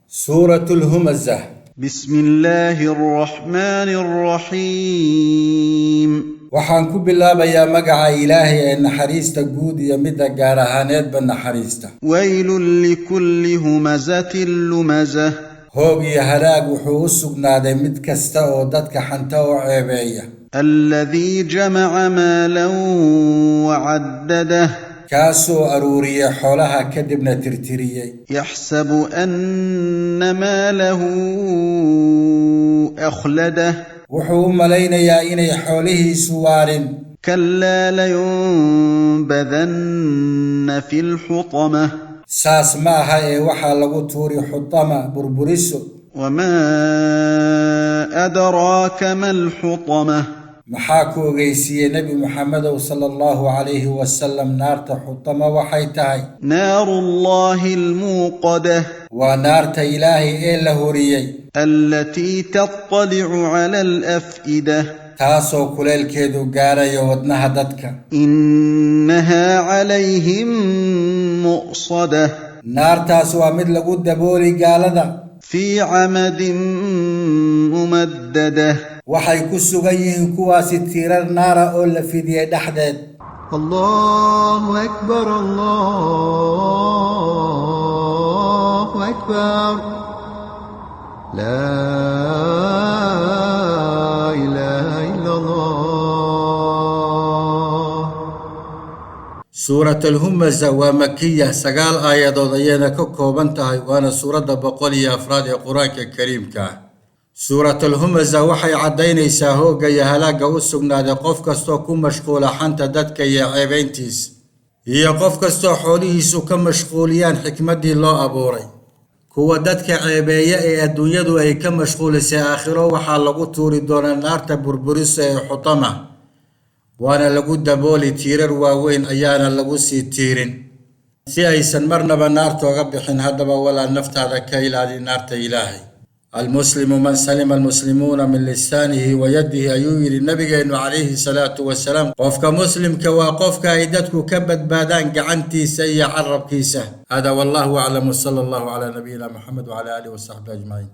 Suurat Lhumaza. بسم الله الرحمن الرحيم. Waxaan ku bilaabayaa magaca Ilaahay ee naxariista guud iyo midda gaar ahaaneedba naxariista. ويل لكل همزة لمزة. Hoog iyo halaag wuxuu u sugnaaday mid kasta oo dadka xanta oo ceebeeya. الذي جمع مالا وعدده. Kaasoo aruuriyey xoolaha, kadibna tirtiriyey. يحسب أن ماله أخلده. Wuxuu u malaynayaa inay xoolihiisu waarin. كلا، لينبذن في الحطمة. Saas ma aha ee waxaa lagu tuuri Xutama, burburiso. وما أدراك ما الحطمة؟ Maxaa ku ogeysiiyey, Nebi Muxamedow sala Allahu calayhi wasalam, naarta Xutama waxay tahay? نار الله الموقدة. Waa naarta Ilaahay ee la horiyey. التي تطلع على الأفئدة. Taasoo kuleylkeedu gaarayo wadnaha dadka. إنها عليهم مؤصدة. Naartaas waa mid lagu dabooli gaalada. في عمد ممددة. Waxay ku sugan yihiin kuwaasi tiirar naara oo la fidiyey dhexdeed. الله أكبر، الله أكبر، لا إله إلا الله. Suurat Alhumaza waa makiya, 9 aayadood ayayna ka kooban tahay, waana suuradda 104aad ee Qur-aanka Kariimka ah. Suurat Alhumaza waxay caddaynaysaa hoogga iyo halaagga u sugnaaday qof kastoo ku mashquula xanta dadka iyo ceebayntiisa, iyo qof kastoo xoolihiisu ka mashquuliyaan xikmaddii loo abuuray. Kuwa dadka ceebeeya ee adduunyadu ay ka mashquulisay, aakhiro waxaa lagu tuuri doonaa naarta burburisa ee Xutama, waana lagu dabooli, tiirar waaweyn ayaana lagu sii tiirin si aysan marnaba naartooga bixin. Haddaba walaa, naftaada ka ilaali naarta Ilaahay. المسلم من سلم المسلمون من لسانه ويده, ayuu yidhi nabigeennu calayhi salaatu wasalaam. Qofka muslimka waa qofka ay dadku ka badbaadaan gacantiisa iyo carabkiisa. هذا والله أعلم، وصلى الله على نبينا محمد وعلى آله وصحبه أجمعين.